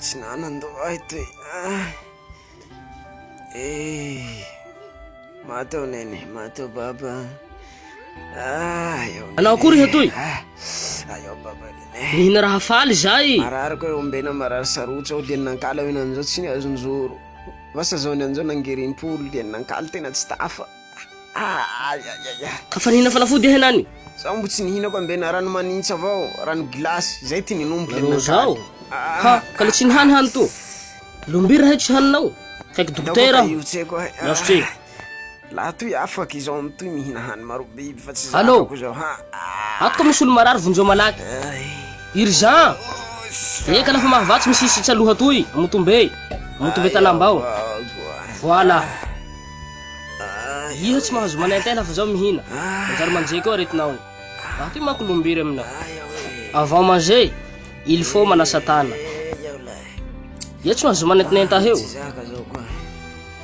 Tsy nanan-doha ahy toy. Ah. Eh. Maty aho neny, maty aho baba. Ah, eo nene. Anao akory iha toy? Ah, aio baba nene. Nihina raha faly zay. Marary koa eo ambena marary sarotra aho dia nankala eo nanjao tsy niazon-joro. Vasa zao nianjao nangerimpolo dia nankala tena tsy tafa. Ay ay ay ay. Ka fa nihina fanafody iha henany? Zaho mbo tsy nihinako ambena rano manintsy avao, rano gilasy, zay ty ninomiko le Nareo zao? nankaly. Ha, ka le tsy nihany hany to. Lombiry raha tsy haninao. Kaiky dokotera aho. Iotseko ahy. Miasotse. Laha toy afaky izao amy toy mihina hany maro biby fa tsy Allô? zakako izao ha. Ato ka misy olo marary vonjeo malaky. Urgent. Eka lafa mahavatsy misy hisitsy aloha atoy, Amotombe. Amotombe Tanambao. Voilà. Iha tsy mahazo manaintaina fa zaho mihina. Manjary manjeky eo aretinao. Raha toy manko lombiry aminao. Avant manger, il faut manasa tana. Iha tsy mahazo manentinenta ahy eo.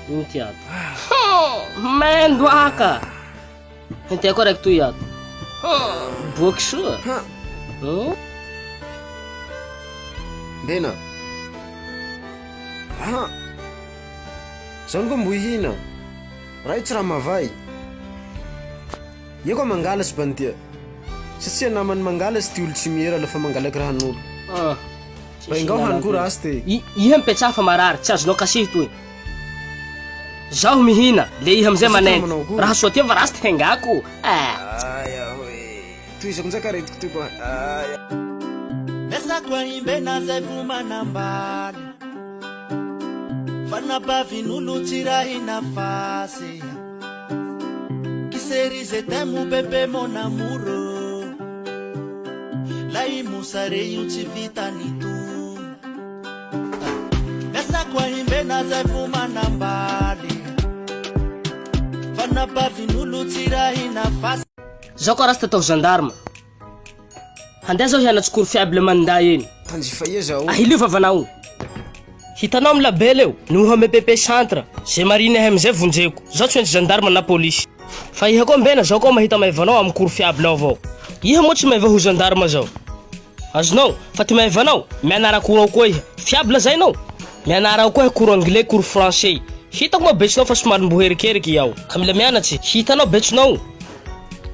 Ino ty ato? Hum, mendo aka. Hentea koa raiky toy ato. Hum, boaky soa. Hum. Ndena. Ah. Zao koa mbo hihina. Raha io tsy raha mavay. Io koa mangalasy bandia. Satria namany mangalasy ty olo tsy miera lafa mangalaky rahan'olo. Ah. Mba engao hany koa rasy te. Iha mipetsaha fa marary, tsy azonao kasihy toy. Zaho mihina, le iha amizay manenty. Raha soa ty va rasy ty hengako. Ah. Ay aho e. Tohizako ndraiky aretiko ty koa. Ay. Miasa imbena zay fo manambaly Fanapavin'olo tsy rahina fasy Kiseri je t'aime bébé mon amour Lay mosare io tsy vitany tony Miasa imbena zay fo manambaly Fanapavin'olo tsy rahina fasy Zaho koa rasy te atao gendarme. Handeha zaho hianatsy cours fiable Manday eny. Mpanjifa ia zao. Ahilio vavanao. Hitanao am label eo, ny OMPP centre, ze marine ahy amizay vonjeko. Zaho tsy maintsy gendarme na polisy. Fa iha koa mbena zaho koa mahita maivanao am cours fiable ao avao. Iha moa tsy maiva ho gendarme zao. Azonao, fa ty maivanao, mianara cours ao koa iha. Fiable zay nao. Mianara ao koa iha cours anglais, cours français. Hitako moa betsonao fa somary mbo herikeriky iaho. Ka mila mianatsy. Hitanao betsonao.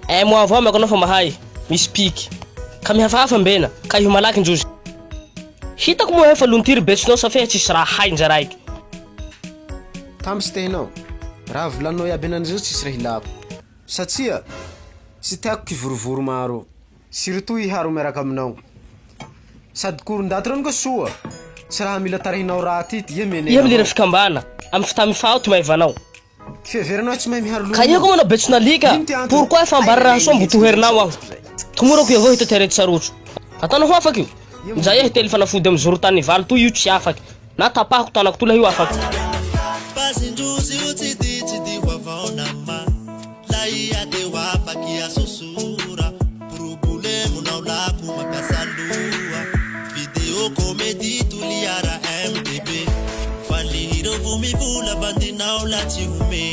Un mois avao ameko anao fa mahay. Misy piky. Ka mihafahafa mbena. Ka iho malaky ndrozy. Hitako moa efa lontiry betsonao safeha tsisy raha hay ndra raiky. Tamby tehinao. Raha volaninao iaby henany zao tsisy raha ilako. Satria tsy tiako kivorovoro maro. Surtout hiharo miaraka aminao. Sady koro ndaty rano koa soa. Tsy raha mila tarihinao raha ty dia menena Iha milira avao. fikambana. Amy fitamifaho ty maivanao. Fiheveranao tsy mahay miharo Ka iha koa manao betson'alika, Ino ty antony? pourquoi efa ambara raha soa mbo toherinao aho? Tomorako io avao hita ty arety sarotro. Ataonao ho afaky io? Njay ahy tely fanafody amy zoro-tany valo toy io tsy afaky. Na tapahako tanako toy lahy io afaky. Pazindrozy io tsy di tsy di ho avao nama Laia de ho afaky asosora Problemo nao lako mampiasa loha Video comédie Toliara MDB Fa lireo vo mivola vandinao la tsy home.